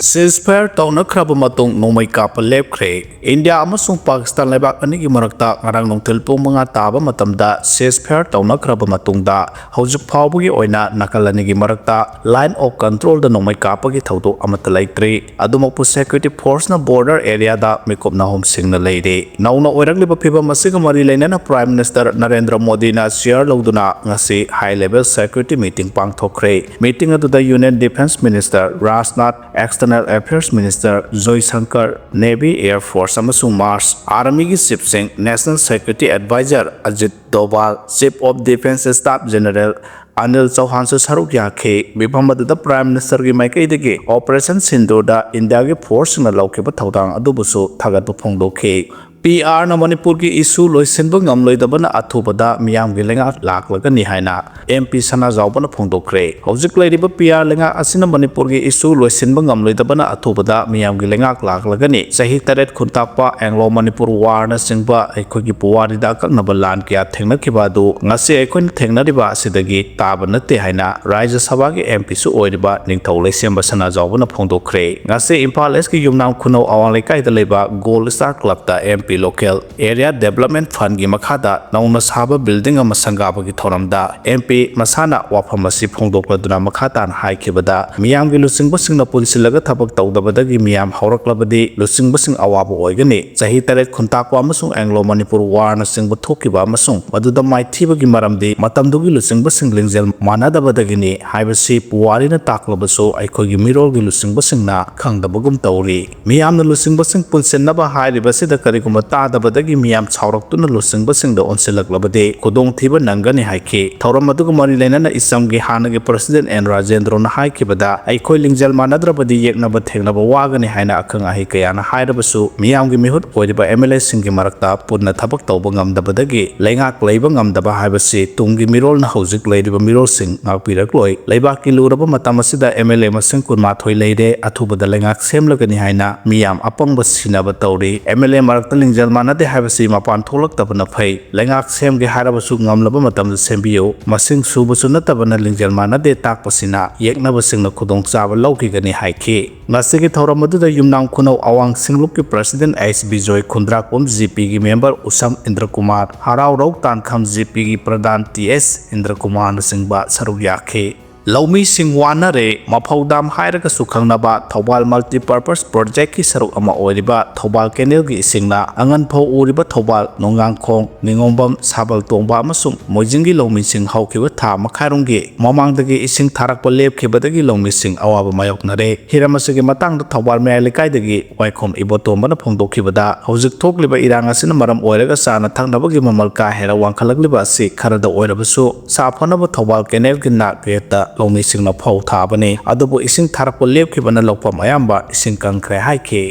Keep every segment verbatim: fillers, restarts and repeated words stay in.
Ceasefire ꯇꯧꯅꯈ꯭ꯔꯕ ꯃꯇꯨꯡ ꯅꯣꯡꯃꯩ ꯀꯥꯞꯄ ꯂꯦꯞꯈ꯭ꯔꯦ꯫ ꯏꯟꯗꯤꯌꯥ ꯑꯃꯁꯨꯡ ꯄꯥꯀꯤꯁꯇꯥꯟ ꯂꯩꯕꯥꯛ ꯑꯅꯤꯒꯤ ꯃꯔꯛꯇ ꯉꯔꯥꯡ ꯅꯨꯡꯊꯤꯜ ꯄꯨꯡ ꯃꯉꯥ ꯇꯥꯕ ꯃꯇꯝꯗ ceasefire ꯇꯧꯅꯈ꯭ꯔꯕ ꯃꯇꯨꯡꯗ, ꯍꯧꯖꯤꯛ ꯐꯥꯎꯕꯒꯤ ꯑꯣꯏꯅ ꯅꯥꯀꯜ ꯑꯅꯤꯒꯤ ꯃꯔꯛꯇ line of controlꯗ ꯅꯣꯡꯃꯩ ꯀꯥꯞꯄꯒꯤ ꯊꯧꯗꯣꯛ ꯑꯃꯠꯇ ꯂꯩꯇ꯭ꯔꯤ꯫ ꯑꯗꯨꯃꯛꯄꯨ, security forceꯅ border areaꯗ ꯃꯤꯀꯨꯞ ꯅꯥꯍꯨꯝ ꯁꯤꯡꯅ ꯂꯩꯔꯤ꯫ ꯅꯧꯅ ꯑꯣꯏꯔꯛꯂꯤꯕ ꯐꯤꯚꯝ ꯑꯁꯤꯒ ꯃꯔꯤ ꯂꯩꯅꯅ Prime Minister ꯅꯔꯦꯟꯗ꯭ꯔ ꯃꯣꯗꯤꯅ chair ꯂꯧꯗꯨꯅ ꯉꯁꯤ high level security meeting ꯄꯥꯡꯊꯣꯛꯈ꯭ꯔꯦ꯫ Meeting ꯑꯗꯨꯗ Union Defence Minister Rajnath, External Affairs Minister ꯖꯣꯏꯁꯪꯀꯔ, Navy, Air Force ꯑꯃꯁꯨꯡ Marsh Armyꯒꯤ chiefꯁꯤꯡ, National Security Advisor Ajit ꯗꯣꯚꯥꯜ, Chief of Defence Staff General Anil ꯆꯧꯍꯥꯟꯁꯨ ꯁꯔꯨꯛ ꯌꯥꯈꯤ꯫ ꯃꯤꯐꯝ ꯑꯗꯨꯗ Prime Ministerꯒꯤ ꯃꯥꯏꯀꯩꯗꯒꯤ Operation ꯁꯤꯟꯗꯨꯔꯗ ꯏꯟꯗꯤꯌꯥꯒꯤ forceꯁꯤꯡꯅ ꯂꯧꯈꯤꯕ ꯊꯧꯗꯥꯡ ꯑꯗꯨꯕꯨꯁꯨ ꯊꯥꯒꯠꯄ ꯐꯣꯡꯗꯣꯛꯈꯤ꯫ PRꯅ ꯃꯅꯤꯄꯨꯔꯒꯤ issue ꯂꯣꯏꯁꯤꯟꯕ ꯉꯝꯂꯣꯏꯗꯕꯅ ꯑꯊꯨꯕꯗ ꯃꯤꯌꯥꯝꯒꯤ ꯂꯩꯉꯥꯛ ꯂꯥꯛꯂꯒꯅꯤ ꯍꯥꯏꯅ MP ꯁꯅꯥꯖꯥꯎꯕꯅ ꯐꯣꯡꯗꯣꯛꯈ꯭ꯔꯦ꯫ ꯍꯧꯖꯤꯛ ꯂꯩꯔꯤꯕ PR ꯂꯩꯉꯥꯛ ꯑꯁꯤꯅ ꯃꯅꯤꯄꯨꯔꯒꯤ issue ꯂꯣꯏꯁꯤꯟꯕ ꯉꯝꯂꯣꯏꯗꯕꯅ ꯑꯊꯨꯕꯗ ꯃꯤꯌꯥꯝꯒꯤ ꯂꯩꯉꯥꯛ ꯂꯥꯛꯂꯒꯅꯤ꯫ ꯆꯍꯤ ꯇꯔꯦꯠ ꯈꯨꯟꯇꯥꯛꯄ Anglo Manipur Warꯅꯆꯤꯡꯕ ꯑꯩꯈꯣꯏꯒꯤ ꯄꯨꯋꯥꯔꯤꯗ ꯑꯀꯛꯅꯕ ꯂꯥꯟ ꯀꯌꯥ ꯊꯦꯡꯅꯈꯤꯕ ꯑꯗꯨ ꯉꯁꯤ ꯑꯩꯈꯣꯏꯅ ꯊꯦꯡꯅꯔꯤꯕ ꯑꯁꯤꯗꯒꯤ ꯇꯥꯕ ꯅꯠꯇꯦ ꯍꯥꯏꯅ ꯔꯥꯖ꯭ꯌ ꯁꯚꯥꯒꯤ MPꯁꯨ ꯑꯣꯏꯔꯤꯕ ꯅꯤꯡꯊꯧ ꯂꯩꯁꯦꯝꯕ ꯁꯅꯥꯖꯥꯎꯕꯅ ꯐꯣꯡꯗꯣꯛꯈ꯭ꯔꯦ꯫ ꯉꯁꯤ ꯏꯝꯐꯥꯜ Eastꯀꯤ ꯌꯨꯝꯅꯥꯝ ꯈꯨꯅꯧ ꯑꯋꯥꯡ ꯂꯩꯀꯥꯏꯗ ꯂꯩꯕ Gold Star Clubꯇ MP Local Area Development Fundꯀꯤ ꯃꯈꯥꯗ ꯅꯧꯅ ꯁꯥꯕ building ꯑꯃ ꯁꯪꯒꯥꯕꯒꯤ ꯊꯧꯔꯝꯗ MP ꯃꯁꯥꯅ ꯋꯥꯐꯝ ꯑꯁꯤ ꯐꯣꯡꯗꯣꯛꯂꯗꯨꯅ ꯃꯈꯥ ꯇꯥꯅ ꯍꯥꯏꯈꯤꯕꯗ, ꯃꯤꯌꯥꯝꯒꯤ ꯂꯨꯆꯤꯡꯕꯁꯤꯡꯅ ꯄꯨꯟꯁꯤꯜꯂꯒ ꯊꯕꯛ ꯇꯧꯗꯕꯗꯒꯤ ꯃꯤꯌꯥꯝ ꯍꯧꯔꯛꯂꯕꯗꯤ ꯂꯨꯆꯤꯡꯕꯁꯤꯡ ꯑꯋꯥꯕ ꯑꯣꯏꯒꯅꯤ꯫ ꯆꯍꯤ ꯇꯔꯦꯠ ꯈꯨꯟꯇꯥꯛꯄ ꯑꯃꯁꯨꯡ Anglo Manipur Warꯅꯆꯤꯡꯕ ꯊꯣꯛꯈꯤꯕ ꯑꯃꯁꯨꯡ ꯃꯗꯨꯗ ꯃꯥꯏꯊꯤꯕꯒꯤ ꯃꯔꯝꯗꯤ ꯃꯇꯝꯗꯨꯒꯤ ꯂꯨꯆꯤꯡꯕꯁꯤꯡ ꯂꯤꯡꯖꯦꯜ ꯃꯥꯟꯅꯗꯕꯗꯒꯤꯅꯤ ꯍꯥꯏꯕꯁꯤ ꯄꯨꯋꯥꯔꯤꯅ ꯇꯥꯛꯂꯕꯁꯨ ꯑꯩꯈꯣꯏꯒꯤ ꯃꯤꯔꯣꯜꯒꯤ ꯂꯨꯆꯤꯡꯕꯁꯤꯡꯅ ꯈꯪꯗꯕꯒꯨꯝ ꯇꯧꯔꯤ꯫ ꯃꯤꯌꯥꯝꯅ ꯂꯨꯆꯤꯡꯕꯁꯤꯡ ꯄꯨꯟꯁꯤꯟꯅꯕ ꯍꯥꯏꯔꯤꯕꯁꯤꯗ ꯀꯔꯤꯒꯨꯝꯕ ꯇꯥꯗꯕꯗꯒꯤ ꯃꯤꯌꯥꯝ ꯁꯥꯎꯔꯛꯇꯨꯅ ꯂꯨꯆꯤꯡꯕꯁꯤꯡꯗ ꯑꯣꯟꯁꯤꯜꯂꯛꯂꯕꯗꯤ ꯈꯨꯗꯣꯡꯊꯤꯕ ꯅꯪꯒꯅꯤ ꯍꯥꯏꯈꯤ꯫ ꯊꯧꯔꯝ ꯑꯗꯨꯒ ꯃꯔꯤ ꯂꯩꯅꯅ ꯏꯆꯝꯒꯤ ꯍꯥꯟꯅꯒꯤ President ꯑꯦꯟ ꯔꯥꯖꯦꯟꯗ꯭ꯔꯣꯅ ꯍꯥꯏꯈꯤꯕꯗ, ꯑꯩꯈꯣꯏ ꯂꯤꯡꯖꯦꯜ ꯃꯥꯟꯅꯗ꯭ꯔꯕꯗꯤ ꯌꯦꯛꯅꯕ ꯊꯦꯡꯅꯕ ꯋꯥꯒꯅꯤ ꯍꯥꯏꯅ ꯑꯈꯪ ꯑꯍꯩ ꯀꯌꯥꯅ ꯍꯥꯏꯔꯕꯁꯨ, ꯃꯤꯌꯥꯝꯒꯤ ꯃꯤꯍꯨꯠ ꯑꯣꯏꯔꯤꯕ MLAꯁꯤꯡꯒꯤ ꯃꯔꯛꯇ ꯄꯨꯟꯅ ꯊꯕꯛ ꯇꯧꯕ ꯉꯝꯗꯕꯗꯒꯤ ꯂꯩꯉꯥꯛ ꯂꯩꯕ ꯉꯝꯗꯕ ꯍꯥꯏꯕꯁꯤ ꯇꯨꯡꯒꯤ ꯃꯤꯔꯣꯜꯅ ꯍꯧꯖꯤꯛ ꯂꯩꯔꯤꯕ ꯃꯤꯔꯣꯜꯁꯤꯡ ꯉꯥꯛꯄꯤꯔꯛꯂꯣꯏ꯫ ꯂꯩꯕꯥꯛꯀꯤ ꯂꯨꯔꯕ ꯃꯇꯝ ꯑꯁꯤꯗ MLA ꯃꯁꯤꯡ ꯀꯨꯟꯃꯥꯊꯣꯏ ꯂꯩꯔꯦ, ꯑꯊꯨꯕꯗ ꯂꯩꯉꯥꯛ ꯁꯦꯝꯂꯒꯅꯤ ꯍꯥꯏꯅ ꯃꯤꯌꯥꯝ ꯑꯄꯪꯕ ꯁꯤꯅꯕ ꯇꯧꯔꯤ꯫ MLA ꯃꯔꯛꯇ ꯂꯤꯡꯖꯦꯜ ꯃꯥꯟꯅꯗꯦ ꯍꯥꯏꯕꯁꯤ ꯃꯄꯥꯟ ꯊꯣꯛꯂꯛꯇꯕꯅ ꯐꯩ꯫ ꯂꯩꯉꯥꯛ ꯁꯦꯝꯒꯦ ꯍꯥꯏꯔꯕꯁꯨ ꯉꯝꯂꯕ ꯃꯇꯝꯗ ꯁꯦꯝꯕꯤꯌꯨ꯫ ꯃꯁꯤꯡ ꯁꯨꯕꯁꯨ ꯅꯠꯇꯕꯅ ꯂꯤꯡꯖꯦꯜ ꯃꯥꯟꯅꯗꯦ ꯇꯥꯛꯄꯁꯤꯅ ꯌꯦꯛꯅꯕꯁꯤꯡꯅ ꯈꯨꯗꯣꯡꯆꯥꯕ ꯂꯧꯈꯤꯒꯅꯤ ꯍꯥꯏꯈꯤ꯫ ꯉꯁꯤꯒꯤ ꯊꯧꯔꯝ ꯑꯗꯨꯗ ꯌꯨꯝꯅꯥꯝ ꯈꯨꯅꯧ ꯑꯋꯥꯡ ꯁꯤꯡꯂꯨꯞꯀꯤ ꯄ꯭ꯔꯁꯤꯗꯦꯟ ꯑꯩꯆ ꯕꯤꯖꯣꯏ, ꯈꯨꯟꯗ꯭ꯔꯥꯛꯄꯝ ꯖꯤ ꯄꯤꯒꯤ ꯃꯦꯝꯕꯔ ꯎꯁꯝ ꯏꯟꯗ꯭ꯔꯀꯨꯃꯥꯔ, ꯍꯔꯥꯎꯔꯧ ꯇꯥꯟꯈꯝ ꯖꯤ ꯄꯤꯒꯤ ꯄ꯭ꯔꯙꯥꯟ ꯇꯤ ꯑꯦꯁ ꯏꯟꯗ꯭ꯔꯀꯨꯃꯥꯔꯅꯆꯤꯡꯕ ꯁꯔꯨꯛ ꯌꯥꯈꯤ꯫ ꯂꯧꯃꯤꯁꯤꯡ ꯋꯥꯅꯔꯦ꯫ ꯃꯐꯧ ꯗꯥꯝ ꯍꯥꯏꯔꯒꯁꯨ ꯈꯪꯅꯕ ꯊꯧꯕꯥꯜ ꯃꯜꯇꯤꯄꯔꯄꯁ ꯄ꯭ꯔꯣꯖꯦꯛꯀꯤ ꯁꯔꯨꯛ ꯑꯃ ꯑꯣꯏꯔꯤꯕ ꯊꯧꯕꯥꯜ ꯀꯦꯅꯦꯜꯒꯤ ꯏꯁꯤꯡꯅ ꯑꯉꯟ ꯐꯧ ꯎꯔꯤꯕ ꯊꯧꯕꯥꯜ, ꯅꯣꯡꯉꯥꯡꯈꯣꯡ, ꯅꯤꯉꯣꯝꯕꯝ, ꯁꯥꯕꯜ ꯇꯣꯡꯕ ꯑꯃꯁꯨꯡ ꯃꯣꯏꯖꯤꯡꯒꯤ ꯂꯧꯃꯤꯁꯤꯡ ꯍꯧꯈꯤꯕ ꯊꯥ ꯃꯈꯥꯏꯔꯣꯝꯒꯤ ꯃꯃꯥꯡꯗꯒꯤ ꯏꯁꯤꯡ ꯊꯥꯔꯛꯄ ꯂꯦꯞꯈꯤꯕꯗꯒꯤ ꯂꯧꯃꯤꯁꯤꯡ ꯑꯋꯥꯕ ꯃꯥꯌꯣꯛꯅꯔꯦ꯫ ꯍꯤꯔꯝ ꯑꯁꯤꯒꯤ ꯃꯇꯥꯡꯗ ꯊꯧꯕꯥꯜ ꯃꯌꯥꯏ ꯂꯩꯀꯥꯏꯗꯒꯤ ꯋꯥꯏꯈꯣꯝ ꯏꯕꯣꯇꯣꯝꯕꯅ ꯐꯣꯡꯗꯣꯛꯈꯤꯕꯗ, ꯍꯧꯖꯤꯛ ꯊꯣꯛꯂꯤꯕ ꯏꯔꯥꯡ ꯑꯁꯤꯅ ꯃꯔꯝ ꯑꯣꯏꯔꯒ ꯆꯥꯅ ꯊꯛꯅꯕꯒꯤ ꯃꯃꯜ ꯀꯥ ꯍꯦꯟꯅ ꯋꯥꯡꯈꯠꯂꯛꯂꯤꯕ ꯑꯁꯤ ꯈꯔꯗ ꯑꯣꯏꯔꯕꯁꯨ ꯁꯥꯐꯅꯕ ꯊꯧꯕꯥꯜ ꯀꯦꯅꯦꯜꯒꯤ ꯅꯥꯛ ꯌꯦꯠꯇ ꯂꯧꯃꯤꯁꯤꯡꯅ ꯐꯧ ꯊꯥꯕꯅꯤ, ꯑꯗꯨꯕꯨ ꯏꯁꯤꯡ ꯊꯥꯔꯛꯄ ꯂꯦꯞꯈꯤꯕꯅ ꯂꯧꯐꯝ ꯑꯌꯥꯝꯕ ꯏꯁꯤꯡ ꯀꯪꯈ꯭ꯔꯦ ꯍꯥꯏꯈꯤ꯫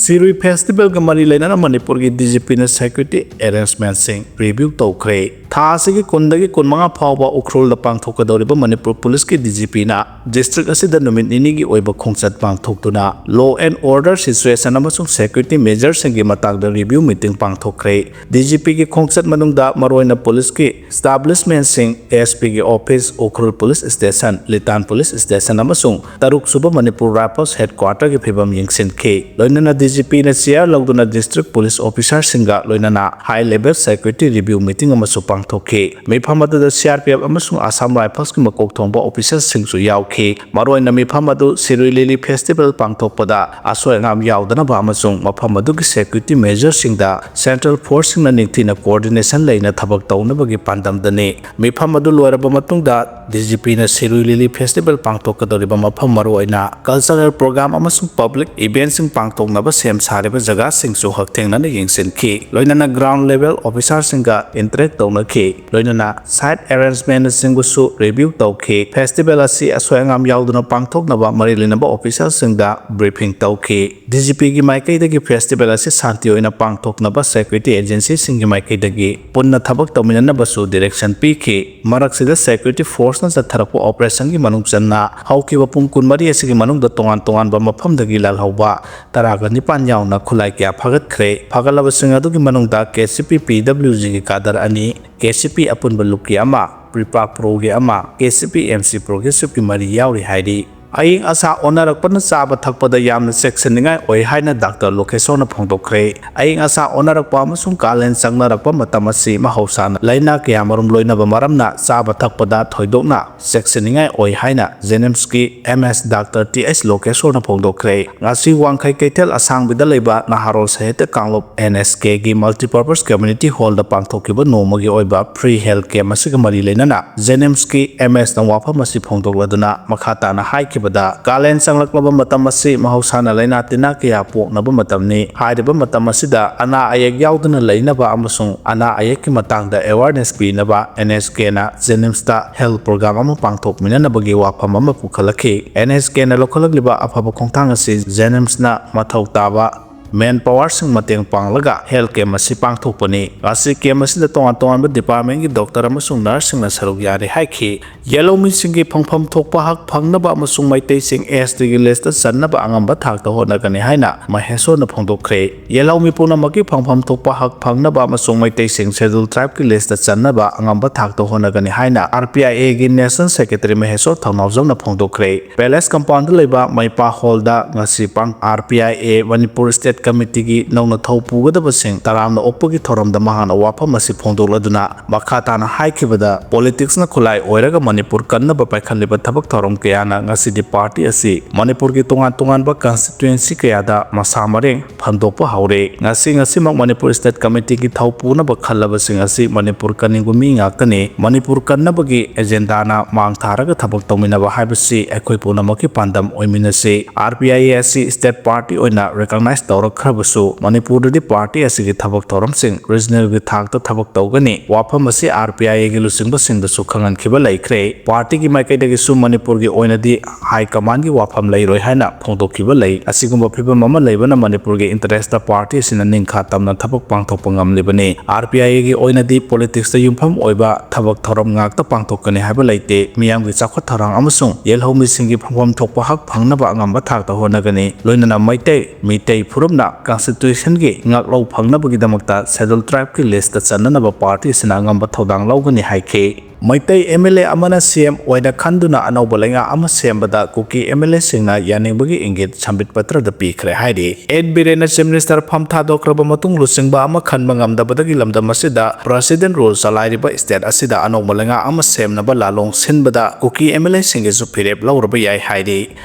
ꯁꯤꯔꯨꯏ ꯐꯦꯁꯇꯤꯚꯦꯜꯒ ꯃꯔꯤ ꯂꯩꯅꯅ ꯃꯅꯤꯄꯨꯔꯒꯤ ꯗꯤ ꯖꯤ ꯄꯤꯅ ꯁꯦꯀ꯭ꯌꯨꯔꯤꯇꯤ ꯑꯦꯔꯦꯟꯖꯃꯦꯟꯠꯁꯤꯡ ꯔꯤꯚ꯭ꯌꯨ ꯇꯧꯈ꯭ꯔꯦ꯫ ꯊꯥ ꯑꯁꯤꯒꯤ ꯀꯨꯟꯗꯒꯤ ꯀꯨꯟꯃꯉꯥ ꯐꯥꯎꯕ ꯎꯈ꯭ꯔꯨꯜꯗ ꯄꯥꯡꯊꯣꯛꯀꯗꯧꯔꯤꯕ ꯃꯅꯤꯄꯨꯔ ꯄꯨꯂꯤꯁꯀꯤ ꯗꯤ ꯖꯤ ꯄꯤꯅ ꯗꯤꯁꯇ꯭ꯔꯤꯛ ꯑꯁꯤꯗ ꯅꯨꯃꯤꯠ ꯅꯤꯅꯤꯒꯤ ꯑꯣꯏꯕ ꯈꯣꯡꯆꯠ ꯄꯥꯡꯊꯣꯛꯇꯨꯅ law and order situation ꯑꯃꯁꯨꯡ ꯁꯦꯀ꯭ꯌꯨꯔꯤꯇꯤ ꯃꯦꯖꯔꯁꯤꯡꯒꯤ ꯃꯇꯥꯡꯗ ꯔꯤꯚ꯭ꯌꯨ ꯃꯤꯇꯤꯡ ꯄꯥꯡꯊꯣꯛꯈ꯭ꯔꯦ꯫ ꯗꯤ ꯖꯤ ꯄꯤꯒꯤ ꯈꯣꯡꯆꯠ ꯃꯅꯨꯡꯗ ꯃꯔꯨꯑꯣꯏꯅ ꯄꯨꯂꯤꯁꯀꯤ ꯏꯁꯇꯥꯕ꯭ꯂꯤꯁꯃꯦꯟꯠꯁꯤꯡ, ꯑꯦꯁ ꯄꯤꯒꯤ office, Ukhrul police station, Litan police station ꯑꯃꯁꯨꯡ ꯇꯔꯨꯛ ꯁꯨꯕ ꯃꯅꯤꯄꯨꯔ ꯔꯥꯏꯐꯜꯁ ꯍꯦꯗꯀ꯭ꯋꯥꯔꯇꯔꯒꯤ ꯐꯤꯕꯝ ꯌꯦꯡꯁꯤꯟꯈꯤ꯫ ꯂꯣꯏꯅꯅ ꯗꯤ ꯖꯤ ꯄꯤꯅ ꯆꯤꯌꯥꯔ ꯂꯧꯗꯨꯅ ꯗꯤꯁꯇ꯭ꯔꯤꯛ ꯄꯨꯂꯤꯁ ꯑꯣꯐꯤꯁꯥꯔꯁꯤꯡꯒ ꯂꯣꯏꯅꯅ high level security review meeting ꯑꯃꯁꯨ ꯄꯥꯡꯊꯣꯛꯈꯤ꯫ ꯃꯤꯐꯝ ꯑꯗꯨꯗ ꯁꯤ ꯑꯥꯔ ꯄꯤ ꯑꯦꯐ ꯑꯃꯁꯨꯡ ꯑꯁꯥꯝ ꯔꯥꯏꯐꯜꯁꯀꯤ ꯃꯀꯣꯛ ꯊꯣꯡꯕ ꯑꯣꯐꯤꯁꯥꯔꯁꯤꯡꯁꯨ ꯌꯥꯎꯈꯤ꯫ ꯃꯔꯨꯑꯣꯏꯅ ꯃꯤꯐꯝ ꯑꯗꯨ ꯁꯤꯔꯨꯏ ꯂꯤꯂꯤ ꯐꯦꯁꯇꯤꯚꯦꯜ ꯄꯥꯡꯊꯣꯛꯄꯗ ꯑꯁꯣꯏ ꯑꯉꯥꯝ ꯌꯥꯎꯗꯅꯕ ꯑꯃꯁꯨꯡ ꯃꯐꯝ ꯑꯗꯨꯒꯤ ꯁꯦꯀ꯭ꯌꯨꯔꯤꯇꯤ ꯃꯦꯖꯔꯁꯤꯡꯗ ꯁꯦꯟꯇ꯭ꯔꯦꯜ ꯐꯣꯔꯁꯁꯤꯡꯅ ꯅꯤꯡꯊꯤꯅ ꯀꯣꯑꯣꯔꯗꯤꯅꯦꯁꯟ ꯂꯩꯅ ꯊꯕꯛ ꯇꯧꯅꯕꯒꯤ ꯄꯥꯟꯗꯝꯗꯅꯤ꯫ ꯃꯤꯐꯝ ꯑꯗꯨ ꯂꯣꯏꯔꯕ ꯃꯇꯨꯡꯗ, ꯗꯤ ꯖꯤ ꯄꯤꯅ ꯁꯤꯔꯨꯏ ꯂꯤꯂꯤ ꯐꯦꯁꯇꯤꯚꯦꯜ ꯄꯥꯡꯊꯣꯛꯀꯗꯧꯔꯤꯕ ꯃꯐꯝ, ꯃꯔꯨꯑꯣꯏꯅ ꯀꯜꯆꯔꯦꯜ ꯄ꯭ꯔꯣꯒ꯭ꯔꯥꯝ ꯑꯃꯁꯨꯡ ꯄꯕ꯭ꯂꯤꯛ ꯏꯚꯦꯟꯠꯁꯤꯡ ꯄꯥꯡꯊꯣꯛꯅꯕ ꯁꯦꯝ ꯁꯥꯔꯤꯕ ꯖꯒꯥꯁꯤꯡꯁꯨ ꯍꯛꯊꯦꯡꯅꯅ ꯌꯦꯡꯁꯤꯟꯈꯤ꯫ ꯂꯣꯏꯅꯅ ꯒ꯭ꯔꯥꯎꯟ ꯂꯦꯚꯦꯜ ꯑꯣꯐꯤꯁꯥꯔꯁꯤꯡꯒ ꯏꯟꯇꯔꯦꯛ ꯇꯧꯅꯈꯤ꯫ ꯂꯣꯏꯅꯅ ꯁꯥꯏꯠ ꯑꯦꯔꯦꯟꯖꯃꯦꯟꯠꯁꯤꯡꯕꯨꯁꯨ ꯔꯤꯚ꯭ꯌꯨ ꯇꯧꯈꯤ꯫ ꯐꯦꯁꯇꯤꯚꯦꯜ ꯑꯁꯤ ꯑꯁꯣꯏ ꯑꯉꯥꯝ ꯌꯥꯎꯗꯅ ꯄꯥꯡꯊꯣꯛꯅꯕ ꯃꯔꯤ ꯂꯩꯅꯕ ꯑꯣꯐꯤꯁꯥꯔꯁꯤꯡꯗ ꯕ꯭ꯔꯤꯐꯤꯡ ꯇꯧꯈꯤ꯫ ꯗꯤ ꯖꯤ ꯄꯤꯒꯤ ꯃꯥꯏꯀꯩꯗꯒꯤ ꯐꯦꯁꯇꯤꯚꯦꯜ ꯑꯁꯤ ꯁꯥꯟꯇꯤ ꯑꯣꯏꯅ ꯄꯥꯡꯊꯣꯛꯅꯕ ꯁꯦꯀ꯭ꯌꯨꯔꯤꯇꯤ ꯑꯦꯖꯦꯟꯁꯤꯁꯤꯡꯒꯤ ꯃꯥꯏꯀꯩꯗꯒꯤ ꯄꯨꯟꯅ ꯊꯕꯛ ꯇꯧꯃꯤꯟꯅꯅꯕꯁꯨ ꯗꯤꯔꯦꯛꯁꯟ ꯄꯤꯈꯤ꯫ ꯃꯔꯛꯁꯤꯗ ꯁꯦꯀ꯭ꯌꯨꯔꯤꯇꯤ ꯐꯣꯔꯁꯅ ꯆꯠꯊꯔꯛꯄ ꯑꯣꯄꯔꯦꯁꯟ ꯁꯪꯒꯤ ꯃꯅꯨꯡ ꯆꯟꯅ ꯍꯧꯈꯤꯕ ꯄꯨꯡ ꯀꯨꯟꯃꯔꯤ ꯑꯁꯤꯒꯤ ꯃꯅꯨꯡꯗ ꯇꯣꯉꯥꯟ ꯇꯣꯉꯥꯟꯕ ꯃꯐꯝꯗꯒꯤ ꯂꯥꯜꯍꯧꯕ ꯇꯔꯥꯒ ꯅꯤꯄꯥꯟ ꯌꯥꯎꯅ ꯈꯨꯠꯂꯥꯏ ꯀꯌꯥ ꯐꯥꯒꯠꯈ꯭ꯔꯦ꯫ ꯐꯥꯒꯠꯂꯕꯁꯤꯡ ꯑꯗꯨꯒꯤ ꯃꯅꯨꯡꯗ ꯀꯦ ꯁꯤ ꯄꯤ ꯄꯤ ꯗꯕ꯭ꯂꯤꯎ ꯖꯤꯒꯤ ꯀꯥꯗꯔ ꯑꯅꯤ, ꯀꯦ ꯁꯤ ꯄꯤ ꯑꯄꯨꯟꯕ ꯂꯨꯞꯀꯤ ꯑꯃ, ꯄ꯭ꯔꯤꯄꯥꯛ ꯄ꯭ꯔꯣꯒꯤ ꯑꯃ, K C P M C ꯄ꯭ꯔꯣꯒ꯭ꯔꯦꯁꯤꯞꯀꯤ ꯃꯔꯤ ꯌꯥꯎꯔꯤ ꯍꯥꯏꯔꯤ꯫ ꯑꯏꯪ ꯑꯁꯥ ꯑꯣꯟꯅꯔꯛꯄꯅ ꯆꯥꯕ ꯊꯛꯄꯗ ꯌꯥꯝꯅ ꯆꯦꯛꯁꯤꯟꯅꯤꯡꯉꯥꯏ ꯑꯣꯏ ꯍꯥꯏꯅ ꯗꯥꯛꯇꯔ ꯂꯣꯀꯦꯁꯣꯔꯅ ꯐꯣꯡꯗꯣꯛꯈ꯭ꯔꯦ꯫ ꯑꯏꯪ ꯑꯁꯥ ꯑꯣꯟꯅꯔꯛꯄ ꯑꯃꯁꯨꯡ ꯀꯥꯂꯦꯟ ꯆꯪꯅꯔꯛꯄ ꯃꯇꯝ ꯑꯁꯤ ꯃꯍꯧꯁꯥꯅ ꯂꯥꯏꯅꯥ ꯀꯌꯥꯃꯔꯨꯝ ꯂꯣꯏꯅꯕ ꯃꯔꯝꯅ ꯆꯥꯕ ꯊꯛꯄꯗ ꯊꯣꯏꯗꯣꯛꯅ ꯆꯦꯛꯁꯤꯟꯅꯤꯡꯉꯥꯏ ꯑꯣꯏ ꯍꯥꯏꯅ ꯖꯦꯅꯤꯝꯁꯀꯤ ꯑꯦꯝ ꯑꯦꯁ ꯗꯥꯛꯇꯔ ꯇꯤ ꯑꯩꯆ ꯂꯣꯀꯦꯁꯣꯔꯅ ꯐꯣꯡꯗꯣꯛꯈ꯭ꯔꯦ꯫ ꯉꯁꯤ ꯋꯥꯡꯈꯩ ꯀꯩꯊꯦꯜ ꯑꯁꯥꯡꯕꯤꯗ ꯂꯩꯕ ꯅꯍꯥꯔꯣꯜ ꯁꯥꯍꯤꯇ꯭ꯌ ꯀꯥꯡꯂꯨꯞ, ꯑꯦꯟ ꯑꯦꯁ ꯀꯦꯒꯤ multipurpose community hallꯗ ꯄꯥꯡꯊꯣꯛꯈꯤꯕ ꯅꯣꯡꯃꯒꯤ ꯑꯣꯏꯕ free health camp ꯑꯁꯤꯒ ꯃꯔꯤ ꯂꯩꯅꯅ ꯖꯦꯅꯤꯝꯁꯀꯤ ꯑꯦꯝ ꯑꯦꯁꯅ ꯋꯥꯐꯝ ꯑꯁꯤ ꯐꯣꯡꯗꯣꯛꯂꯗꯨꯅ ꯃꯈꯥ ꯇꯥꯅ ꯍꯥꯏꯈꯤꯕꯗ, ꯀꯥꯂꯦꯟ ꯆꯪꯂꯛꯂꯕ ꯃꯇꯝ ꯑꯁꯤ ꯃꯍꯧꯁꯥꯅ ꯂꯥꯏꯅꯥ ꯇꯤꯟꯅꯥ ꯀꯌꯥ ꯄꯣꯛꯅꯕ ꯃꯇꯝꯅꯤ꯫ ꯍꯥꯏꯔꯤꯕ ꯃꯇꯝ ꯑꯁꯤꯗ ꯑꯅꯥ ꯑꯌꯦꯛ ꯌꯥꯎꯗꯅ ꯂꯩꯅꯕ ꯑꯃꯁꯨꯡ ꯑꯅꯥ ꯑꯌꯦꯛꯀꯤ ꯃꯇꯥꯡꯗ awareness ꯄꯤꯅꯕ ꯑꯦꯟ ꯑꯦꯁ ꯀꯦꯅ ꯖꯦꯅꯤꯝꯁꯇ health program ꯑꯃ ꯄꯥꯡꯊꯣꯛꯃꯤꯟꯅꯅꯕꯒꯤ ꯋꯥꯐꯝ ꯑꯃ ꯄꯨꯈꯠꯂꯛꯈꯤ꯫ ꯑꯦꯟ ꯑꯦꯁ ꯀꯦꯅ ꯂꯧꯈꯠꯂꯛꯂꯤꯕ ꯑꯐꯕ ꯈꯣꯡꯊꯥꯡ ꯑꯁꯤ ꯖꯦꯅꯤꯝꯁꯅ ꯃꯊꯧ ꯇꯥꯕ manpowerꯁꯤꯡ ꯃꯇꯦꯡ ꯄꯥꯡꯂꯒ health camp ꯑꯁꯤ ꯄꯥꯡꯊꯣꯛꯄꯅꯤ꯫ ꯉꯁꯤ camp ꯑꯁꯤꯗ ꯇꯣꯉꯥꯟ ꯇꯣꯉꯥꯟꯕ departmentꯀꯤ doctor ꯑꯃꯁꯨꯡ nurseꯁꯤꯡꯅ ꯁꯔꯨꯛ ꯌꯥꯔꯤ ꯍꯥꯏꯈꯤ꯫ ꯌꯦꯜꯍꯧꯃꯤꯁꯤꯡꯒꯤ ꯐꯪꯐꯝ ꯊꯣꯛꯄ ꯍꯛ ꯐꯪꯅꯕ ꯑꯃꯁꯨꯡ ꯃꯩꯇꯩꯁꯤꯡ S Tꯒꯤ listꯇ ꯆꯟꯅꯕ ꯑꯉꯝꯕ ꯊꯥꯛꯇ ꯍꯣꯠꯅꯒꯅꯤ ꯍꯥꯏꯅ ꯃꯍꯦꯁꯣꯔꯅ ꯐꯣꯡꯗꯣꯛꯈ꯭ꯔꯦ꯫ ꯌꯦꯜꯍꯧꯃꯤ ꯄꯨꯝꯅꯃꯛꯀꯤ ꯐꯪꯐꯝ ꯊꯣꯛꯄ ꯍꯛ ꯐꯪꯅꯕ ꯑꯃꯁꯨꯡ ꯃꯩꯇꯩꯁꯤꯡ Scheduled Tribeꯀꯤ listꯇ ꯆꯟꯅꯕ ꯑꯉꯝꯕ ꯊꯥꯛꯇ ꯍꯣꯠꯅꯒꯅꯤ ꯍꯥꯏꯅ R P I Aꯒꯤ national secretary Mysore ꯊꯧꯅꯥꯎꯖꯝꯅ ꯐꯣꯡꯗꯣꯛꯈ꯭ꯔꯦ꯫ Palace compoundꯗ ꯂꯩꯕ ꯃꯩꯄꯥ hallꯗ ꯉꯁꯤ ꯄꯥꯡ-, R P I A Manipur state committeeꯒꯤ ꯅꯧꯅ ꯊꯧ ꯄꯨꯒꯗꯕꯁꯤꯡ ꯇꯔꯥꯝꯅ ꯑꯣꯛꯄꯒꯤ ꯊꯧꯔꯝꯗ ꯃꯍꯥꯛꯅ ꯋꯥꯐꯝ ꯑꯁꯤ ꯐꯣꯡꯗꯣꯛꯂꯗꯨꯅ ꯃꯈꯥ ꯇꯥꯅ ꯍꯥꯏꯈꯤꯕꯗ, politicsꯅ ꯈꯨꯠꯂꯥꯏ ꯑꯣꯏꯔꯒ ꯃꯅꯤꯄꯨꯔ ꯀꯟꯅꯕ ꯄꯥꯏꯈꯠꯂꯤꯕ ꯊꯕꯛ ꯊꯧꯔꯝ ꯀꯌꯥꯅ ꯉꯁꯤꯗꯤ party ꯑꯁꯤ ꯃꯅꯤꯄꯨꯔꯒꯤ ꯇꯣꯉꯥꯟ ꯇꯣꯉꯥꯟꯕ constituency ꯀꯌꯥꯗ ꯃꯁꯥ ꯃꯔꯦꯡ ꯐꯟꯗꯣꯛꯄ ꯍꯧꯔꯦ꯫ ꯉꯁꯤ, ꯉꯁꯤꯃꯛ ꯃꯅꯤꯄꯨꯔ state committeeꯒꯤ ꯊꯧ ꯄꯨꯅꯕ ꯈꯜꯂꯕꯁꯤꯡ ꯑꯁꯤ ꯃꯅꯤꯄꯨꯔ ꯀꯟꯅꯤꯡꯕ ꯃꯤ ꯉꯥꯛꯇꯅꯤ꯫ ꯃꯅꯤꯄꯨꯔ ꯀꯟꯅꯕꯒꯤ agendaꯅ ꯃꯥꯡ ꯊꯥꯔꯒ ꯊꯕꯛ ꯇꯧꯃꯤꯟꯅꯕ ꯍꯥꯏꯕꯁꯤ ꯑꯩꯈꯣꯏ ꯄꯨꯝꯅꯃꯛꯀꯤ ꯄꯥꯟꯗꯝ ꯑꯣꯏꯃꯤꯟꯅꯁꯤ꯫ R P I A ꯑꯁꯤ state party ꯑꯣꯏꯅ recognize ꯇꯧꯔ ꯈ꯭ꯔꯕꯁꯨ ꯃꯅꯤꯄꯨꯔꯗꯗꯤ ꯄꯥꯔꯇꯤ ꯑꯁꯤꯒꯤ ꯊꯕꯛ ꯊꯧꯔꯝꯁꯤꯡ ꯔꯤꯖꯅꯦꯜꯒꯤ ꯊꯥꯛꯇ ꯊꯕꯛ ꯇꯧꯒꯅꯤ꯫ ꯋꯥꯐꯝ ꯑꯁꯤ ꯑꯥꯔ ꯄꯤ ꯑꯥꯏ ꯑꯦꯒꯤ ꯂꯨꯆꯤꯡꯕꯁꯤꯡꯗꯁꯨ ꯈꯪꯍꯟꯈꯤꯕ ꯂꯩꯈ꯭ꯔꯦ꯫ ꯄꯥꯔꯇꯤꯒꯤ ꯃꯥꯏꯀꯩꯗꯒꯤꯁꯨ ꯃꯅꯤꯄꯨꯔꯒꯤ ꯑꯣꯏꯅꯗꯤ ꯍꯥꯏ ꯀꯃꯥꯟꯒꯤ ꯋꯥꯐꯝ ꯂꯩꯔꯣꯏ ꯍꯥꯏꯅ ꯐꯣꯡꯗꯣꯛꯈꯤꯕ ꯂꯩ꯫ ꯑꯁꯤꯒꯨꯝꯕ ꯐꯤꯕꯝ ꯑꯃ ꯂꯩꯕꯅ ꯃꯅꯤꯄꯨꯔꯒꯤ ꯏꯟꯇꯔꯦꯁꯇ ꯄꯥꯔꯇꯤ ꯑꯁꯤꯅ ꯅꯤꯡꯈꯥ ꯇꯝꯅ ꯊꯕꯛ ꯄꯥꯡꯊꯣꯛꯄ ꯉꯝꯂꯤꯕꯅꯤ꯫ ꯑꯥꯔ ꯄꯤ ꯑꯥꯏ ꯑꯦꯒꯤ ꯑꯣꯏꯅꯗꯤ ꯄꯣꯂꯤꯇꯤꯛꯁꯇ ꯌꯨꯝꯐꯝ ꯑꯣꯏꯕ ꯊꯕꯛ ꯊꯧꯔꯝ ꯉꯥꯛꯇ ꯄꯥꯡꯊꯣꯛꯀꯅꯤ ꯍꯥꯏꯕ ꯂꯩꯇꯦ꯫ ꯃꯤꯌꯥꯝꯒꯤ ꯆꯥꯎꯈꯠ ꯊꯧꯔꯥꯡ ꯑꯃꯁꯨꯡ ꯌꯦꯜꯍꯧꯃꯤꯁꯤꯡꯒꯤ ꯐꯪꯐꯝ ꯊꯣꯛꯄ ꯍꯛ ꯐꯪꯅꯕ ꯑꯉꯝꯕ ꯊꯥꯛꯇ ꯍꯣꯠꯅꯒꯅꯤ꯫ ꯂꯣꯏꯅꯅ ꯃꯩꯇꯩ, ꯃꯤꯇꯩ ꯐꯨꯔꯨꯞꯅ ꯀꯟꯁꯇꯤꯇ꯭ꯌꯨꯁꯟꯒꯤ ꯉꯥꯛꯂꯧ ꯐꯪꯅꯕꯒꯤꯗꯃꯛꯇ ꯁꯦꯗꯨꯜ ꯇ꯭ꯔꯥꯏꯕꯀꯤ ꯂꯤꯁꯇ ꯆꯟꯅꯅꯕ ꯄꯥꯔꯇꯤ ꯑꯁꯤꯅ ꯑꯉꯝꯕ ꯊꯧꯗꯥꯡ ꯂꯧꯒꯅꯤ ꯍꯥꯏꯈꯤ꯫ ꯃꯩꯇꯩ ꯑꯦꯝ ꯑꯦꯜ ꯑꯦ ꯑꯃꯅ ꯁꯤ ꯑꯦꯝ ꯑꯣꯏꯅ ꯈꯟꯗꯨꯅ ꯑꯅꯧꯕ ꯂꯩꯉꯥꯛ ꯑꯃ ꯁꯦꯝꯕꯗ ꯀꯨꯀꯤ ꯑꯦꯝ ꯑꯦꯜ ꯑꯦꯁꯤꯡꯅ ꯌꯥꯅꯤꯡꯕꯒꯤ ꯏꯪꯒꯤꯠ ꯁꯝꯕꯤꯠ ꯄꯇ꯭ꯔꯗ ꯄꯤꯈ꯭ꯔꯦ ꯍꯥꯏꯔꯤ꯫ ꯑꯦꯟ ꯕꯤꯔꯦꯟꯅ ꯆꯤꯐ ꯃꯤꯅꯤꯁꯇꯔ ꯐꯝ ꯊꯥꯗꯣꯛꯈ꯭ꯔꯕ ꯃꯇꯨꯡ ꯂꯨꯆꯤꯡꯕ ꯑꯃ ꯈꯟꯕ ꯉꯝꯗꯕꯗꯒꯤ ꯂꯝꯗꯝ ꯑꯁꯤꯗ ꯄ꯭ꯔꯦꯁꯤꯗꯦꯟ ꯔꯨꯜ ꯆꯂꯥꯏꯔꯤꯕ ꯁ꯭ꯇꯦꯠ ꯑꯁꯤꯗ ꯑꯅꯧꯕ ꯂꯩꯉꯥꯛ ꯑꯃ ꯁꯦꯝꯅꯕ ꯂꯥꯂꯣꯡ ꯁꯤꯟꯕꯗ ꯀꯨꯀꯤ ꯑꯦꯝ ꯑꯦꯜ ꯑꯦꯁꯤꯡꯒꯤꯁꯨ ꯐꯤꯔꯦꯞ ꯂꯧꯔꯕ ꯌꯥꯏ ꯍꯥꯏꯔꯤ꯫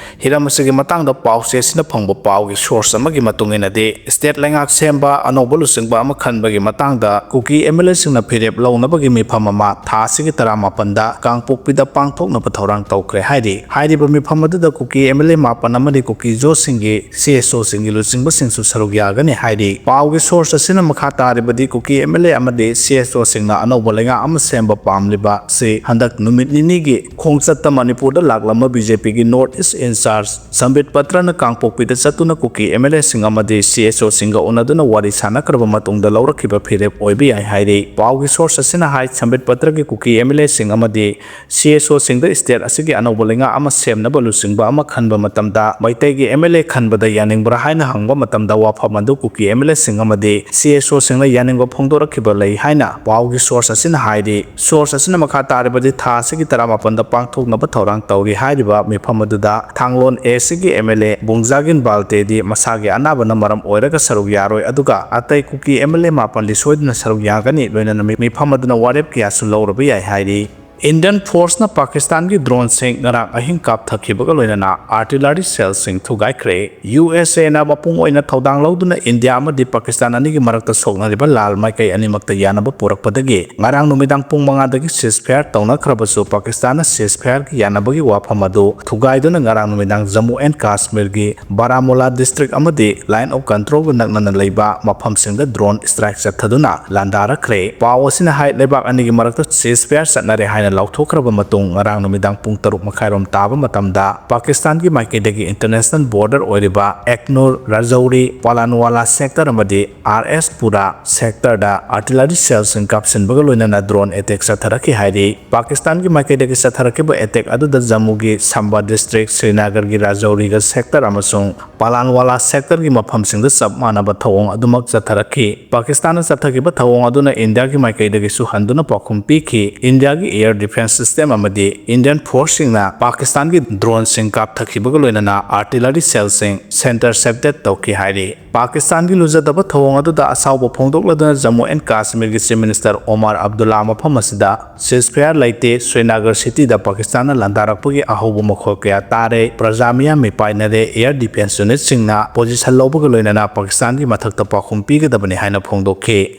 ꯍꯤꯔꯝ ꯑꯁꯤꯒꯤ ꯃꯇꯥꯡꯗ ꯄꯥꯎꯆꯦꯁꯤꯅ ꯐꯪꯕ ꯄꯥꯎꯒꯤ ꯁꯣꯔꯁ ꯑꯃꯒꯤ ꯃꯇꯨꯡ ꯏꯟꯅꯗꯤ, ꯁ꯭ꯇꯦꯠ ꯂꯩꯉꯥꯛ ꯁꯦꯝꯕ ꯑꯅꯧꯕ ꯂꯨꯆꯤꯡꯕ ꯑꯃ ꯈꯟꯕꯒꯤ ꯃꯇꯥꯡꯗ ꯀꯨꯀꯤ ꯑꯦꯝ ꯑꯦꯜ ꯑꯦꯁꯤꯡꯅ ꯐꯤꯔꯦꯞ ꯂꯧꯅꯕꯒꯤ ꯃꯤꯐꯝ ꯑꯃ ꯊꯥ ꯑꯁꯤꯒꯤ ꯇꯔꯥꯃꯥꯄꯟꯗ ꯀꯥꯡꯄꯣꯛꯄꯤꯗ ꯄꯥꯡꯊꯣꯛꯅꯕ ꯊꯧꯔꯥꯡ ꯇꯧꯈ꯭ꯔꯦ ꯍꯥꯏꯔꯤ꯫ ꯍꯥꯏꯔꯤꯕ ꯃꯤꯐꯝ ꯑꯗꯨꯗ ꯀꯨꯀꯤ ꯑꯦꯝ ꯑꯦꯜ ꯑꯦ ꯃꯥꯄꯟ ꯑꯃꯗꯤ ꯀꯨꯀꯤ ꯖꯣꯁꯤꯡꯒꯤ ꯁꯤ ꯑꯦꯁ ꯑꯣꯁꯤꯡꯒꯤ ꯂꯨꯆꯤꯡꯕꯁꯤꯡꯁꯨ ꯁꯔꯨꯛ ꯌꯥꯒꯅꯤ ꯍꯥꯏꯔꯤ꯫ ꯄꯥꯎꯒꯤ ꯁꯣꯔꯁ ꯑꯁꯤꯅ ꯃꯈꯥ ꯇꯥꯔꯤꯕꯗꯤ ꯀꯨꯀꯤ ꯑꯦꯝ ꯑꯦꯜ ꯑꯦ ꯑꯃꯗꯤ ꯁꯤ ꯑꯦꯁ ꯑꯣꯁꯤꯡꯅ ꯑꯅꯧꯕ ꯂꯩꯉꯥꯛ ꯑꯃ ꯁꯦꯝꯕ ꯄꯥꯝꯂꯤꯕ ꯑꯁꯤ ꯍꯟꯗꯛ ꯅꯨꯃꯤꯠ ꯅꯤꯅꯤꯒꯤ ꯈꯣꯡꯆꯠꯇ ꯃꯅꯤꯄꯨꯔꯗ ꯂꯥꯛꯂꯝꯕ ꯕꯤ ꯖꯦ ꯄꯤꯒꯤ ꯅꯣꯔꯠ ꯏꯁ ꯏꯟꯆꯥꯔꯖ ꯁꯝꯕꯤꯠ ꯄꯇ꯭ꯔꯅ ꯀꯥꯡꯄꯣꯛꯄꯤꯗ ꯆꯠꯇꯨꯅ ꯀꯨꯀꯤ ꯑꯦꯝ ꯑꯦꯜ ꯑꯦꯁꯤꯡ ꯑꯃꯗꯤ ꯁꯤ ꯑꯦꯁ ꯑꯣꯁꯤꯡꯒ ꯎꯅꯗꯨꯅ ꯋꯥꯔꯤ ꯁꯥꯟꯅꯈ꯭ꯔꯕ ꯃꯇꯨꯡꯗ ꯂꯧꯔꯛꯈꯤꯕ ꯐꯤꯔꯦꯞ ꯑꯣꯏꯕ ꯌꯥꯏ ꯍꯥꯏꯔꯤ꯫ ꯄꯥꯎꯒꯤ ꯁꯣꯔꯁ ꯑꯁꯤꯅ ꯍꯥꯏ, ꯁꯝꯕꯤꯠ ꯄꯇ꯭ꯔꯒꯤ ꯀꯨꯀꯤ ꯑꯦꯝ ꯑꯦꯜ ꯑꯦꯁꯤꯡ ꯑꯃꯗꯤ ꯁꯤ ꯑꯦꯁ ꯑꯣꯁꯤꯡꯗ ꯁ꯭ꯇꯦꯠ ꯑꯁꯤꯒꯤ ꯑꯅꯧꯕ ꯂꯩꯉꯥꯛ ꯑꯃ ꯁꯦꯝꯅꯕ ꯂꯨꯆꯤꯡꯕ ꯑꯃ ꯈꯟꯕ ꯃꯇꯝꯗ ꯃꯩꯇꯩꯒꯤ ꯑꯦꯝ ꯑꯦꯜ ꯑꯦ ꯈꯟꯕꯗ ꯌꯥꯅꯤꯡꯕ꯭ꯔꯥ ꯍꯥꯏꯅ ꯍꯪꯕ ꯃꯇꯝꯗ ꯋꯥꯐꯝ ꯑꯗꯨ ꯀꯨꯀꯤ ꯑꯦꯝ ꯑꯦꯜ ꯑꯦꯁꯤꯡ ꯑꯃꯗꯤ ꯁꯤ ꯑꯦꯁ ꯑꯣꯁꯤꯡꯅ ꯌꯥꯅꯤꯡꯕ ꯐꯣꯡꯗꯣꯔꯛꯈꯤꯕ ꯂꯩ ꯍꯥꯏꯅ ꯄꯥꯎꯒꯤ ꯁꯣꯔꯁ ꯑꯁꯤꯅ ꯍꯥꯏꯔꯤ꯫ ꯁꯣꯔꯁ ꯑꯁꯤꯅ ꯃꯈꯥ ꯇꯥꯔꯤꯕꯗꯤ ꯊꯥ ꯑꯁꯤꯒꯤ ꯇꯔꯥꯃꯥꯄꯟꯗ ꯄꯥꯡꯊꯣꯛꯅꯕ ꯊꯧꯔꯥꯡ ꯇꯧꯔꯤ ꯍꯥꯏꯔꯤꯕ ꯃꯤꯐꯝ ꯑꯗꯨꯗ ꯊꯥꯡꯂꯣꯟ ꯑꯦ ꯁꯤꯒꯤ ꯑꯦꯝ ꯑꯦꯜ ꯑꯦ ꯕꯨꯡꯖꯥꯒꯤꯟ ꯕꯥꯜꯇꯦꯗꯤ ꯃꯁꯥꯒꯤ ꯑꯅꯥꯕꯅ ꯃꯔꯝ ꯑꯣꯏꯔꯒ ꯁꯔꯨꯛ ꯌꯥꯔꯣꯏ, ꯑꯗꯨꯒ ꯑꯇꯩ ꯀꯨꯀꯤ ꯑꯦꯝ ꯑꯦꯜ ꯑꯦ ꯃꯥꯄꯟꯗꯤ ꯁꯣꯏꯗꯅ ꯁꯔꯨꯛ ꯌꯥꯒꯅꯤ, ꯂꯣꯏꯅꯅ ꯃꯤ-, ꯃꯤꯐꯝ ꯑꯗꯨꯅ ꯋꯥꯔꯦꯞ ꯀꯌꯥꯁꯨ ꯂꯧꯔꯕ ꯌꯥꯏ ꯍꯥꯏꯔꯤ꯫ ꯏꯟꯗꯤꯌꯟ ꯐꯣꯔꯁꯅ ꯄꯥꯀꯤꯁꯇꯥꯟꯒꯤ ꯗ꯭ꯔꯣꯟꯁꯤꯡ ꯉꯔꯥꯡ ꯑꯍꯤꯡ ꯀꯥꯞꯊꯈꯤꯕꯒ ꯂꯣꯏꯅꯅ ꯑꯥꯔꯇꯤꯂꯔꯤ ꯁꯦꯜꯁꯤꯡ ꯊꯨꯒꯥꯏꯈ꯭ꯔꯦ꯫ ꯌꯨ ꯑꯦꯁ ꯑꯦꯅ ꯃꯄꯨꯡ ꯑꯣꯏꯅ ꯊꯧꯗꯥꯡ ꯂꯧꯗꯨꯅ ꯏꯟꯗꯤꯌꯥ ꯑꯃꯗꯤ ꯄꯥꯀꯤꯁꯇꯥꯟ ꯑꯅꯤꯒꯤ ꯃꯔꯛꯇ ꯁꯣꯛꯅꯔꯤꯕ ꯂꯥꯜ ꯃꯥꯏꯀꯩ ꯑꯅꯤꯃꯛꯇ ꯌꯥꯅꯕ ꯄꯨꯔꯛꯄꯗꯒꯤ ꯉꯔꯥꯡ ꯅꯨꯃꯤꯗꯥꯡ ꯄꯨꯡ ꯃꯉꯥꯗꯒꯤ ceasefire ꯇꯧꯅꯈ꯭ꯔꯕꯁꯨ, ꯄꯥꯀꯤꯁꯇꯥꯟꯅ ceasefireꯒꯤ ꯌꯥꯅꯕꯒꯤ ꯋꯥꯐꯝ ꯑꯗꯨ ꯊꯨꯒꯥꯏꯗꯨꯅ ꯉꯔꯥꯡ ꯅꯨꯃꯤꯗꯥꯡ ꯖꯝꯃꯨ ꯑꯦꯟ ꯀꯥꯁꯃꯤꯔꯒꯤ ꯕꯥꯔꯥꯃꯨꯂꯥ ꯗꯤꯁꯇ꯭ꯔꯤꯛ ꯑꯃꯗꯤ line of controlꯒ ꯅꯛꯅꯅ ꯂꯩꯕ ꯃꯐꯝꯁꯤꯡꯗ ꯗ꯭ꯔꯣꯟ ꯁ꯭ꯇ꯭ꯔꯥꯏꯛ ꯆꯠꯊꯗꯨꯅ ꯂꯥꯟꯗꯥꯔꯛꯈ꯭ꯔꯦ꯫ ꯄꯥꯎ ꯑꯁꯤꯅ ꯍꯥꯏ, ꯂꯩꯕꯥꯛ ꯑꯅꯤꯒꯤ ꯃꯔꯛꯇ ceasefire ꯆꯠꯅꯔꯦ ꯍꯥꯏꯅ ꯂꯥꯎꯊꯣꯛꯈ꯭ꯔꯕ ꯃꯇꯨꯡ, ꯉꯔꯥꯡ ꯅꯨꯃꯤꯗꯥꯡ ꯄꯨꯡ ꯇꯔꯨꯛ ꯃꯈꯥꯏꯔꯣꯝ ꯇꯥꯕ ꯃꯇꯝꯗ ꯄꯥꯀꯤꯁꯇꯥꯟꯒꯤ ꯃꯥꯏꯀꯩꯗꯒꯤ international border ꯑꯣꯏꯔꯤꯕ ꯑꯦꯛꯅꯨꯔ, ꯔꯥꯖꯧꯔꯤ, ꯄꯥꯂꯥꯟꯋꯥꯂꯥ sector ꯑꯃꯗꯤ ꯑꯥꯔ ꯑꯦꯁ ꯄꯨꯔꯥ sectorꯗ artillery shellꯁꯤꯡ ꯀꯥꯞꯁꯤꯟꯕꯒ ꯂꯣꯏꯅꯅ drone attack ꯆꯠꯊꯔꯛꯈꯤ ꯍꯥꯏꯔꯤ꯫ ꯄꯥꯀꯤꯁꯇꯥꯟꯒꯤ ꯃꯥꯏꯀꯩꯗꯒꯤ ꯆꯠꯊꯔꯛꯈꯤꯕ attack ꯑꯗꯨꯗ ꯖꯝꯃꯨꯒꯤ ꯁꯝꯕꯥ district, ꯁ꯭ꯔꯤꯅꯒꯔꯒꯤ ꯔꯥꯖꯧꯔꯤꯒ sector ꯑꯃꯁꯨꯡ ꯄꯥꯂꯥꯟꯋꯥꯂꯥ sectorꯒꯤ ꯃꯐꯝꯁꯤꯡꯗ ꯆꯞ ꯃꯥꯟꯅꯕ ꯊꯧꯑꯣꯡ ꯑꯗꯨꯃꯛ ꯆꯠꯊꯔꯛꯈꯤ꯫ ꯄꯥꯀꯤꯁꯇꯥꯟꯅ ꯆꯠꯊꯈꯤꯕ ꯊꯧꯑꯣꯡ ꯑꯗꯨꯅ ꯏꯟꯗꯤꯌꯥꯒꯤ ꯃꯥꯏꯀꯩꯗꯒꯤꯁꯨ ꯍꯟꯗꯨꯅ ꯄꯥꯎꯈꯨꯝ ꯄꯤꯈꯤ꯫ ꯏꯟꯗꯤꯌꯥꯒꯤ air defence system ꯑꯃꯗꯤ Indian forceꯁꯤꯡꯅ ꯄꯥꯀꯤꯁꯇꯥꯟꯒꯤ droneꯁꯤꯡ ꯀꯥꯞꯊꯈꯤꯕꯒ ꯂꯣꯏꯅꯅ artillery shellꯁꯤꯡ intercepted ꯇꯧꯈꯤ ꯍꯥꯏꯔꯤ꯫ ꯄꯥꯀꯤꯁꯇꯥꯟꯒꯤ ꯂꯨꯖꯗꯕ ꯊꯧꯑꯣꯡ ꯑꯗꯨꯗ ꯑꯁꯥꯎꯕ ꯐꯣꯡꯗꯣꯛꯂꯗꯨꯅ Jammu and ꯀꯥꯁꯃꯤꯔꯒꯤ Chief Minister ꯑꯣꯃꯥꯔ Abdulla ꯃꯐꯝ ꯑꯁꯤꯗ ceasefire ꯂꯩꯇꯦ, ꯁ꯭ꯔꯤꯅꯒꯔ cityꯗ ꯄꯥꯀꯤꯁꯇꯥꯟꯅ ꯂꯥꯟꯗꯥꯔꯛꯄꯒꯤ ꯑꯍꯧꯕ ꯃꯈꯣꯜ ꯀꯌꯥ ꯇꯥꯔꯦ, ꯄ꯭ꯔꯖꯥ ꯃꯤꯌꯥꯝ ꯃꯤꯄꯥꯏꯅꯔꯦ, air defence unitꯁꯤꯡꯅ position ꯂꯧꯕꯒ ꯂꯣꯏꯅꯅ ꯄꯥꯀꯤꯁꯇꯥꯟꯒꯤ ꯃꯊꯛꯇ ꯄꯥꯎꯈꯨꯝ ꯄꯤꯒꯗꯕꯅꯤ ꯍꯥꯏꯅ ꯐꯣꯡꯗꯣꯛꯈꯤ꯫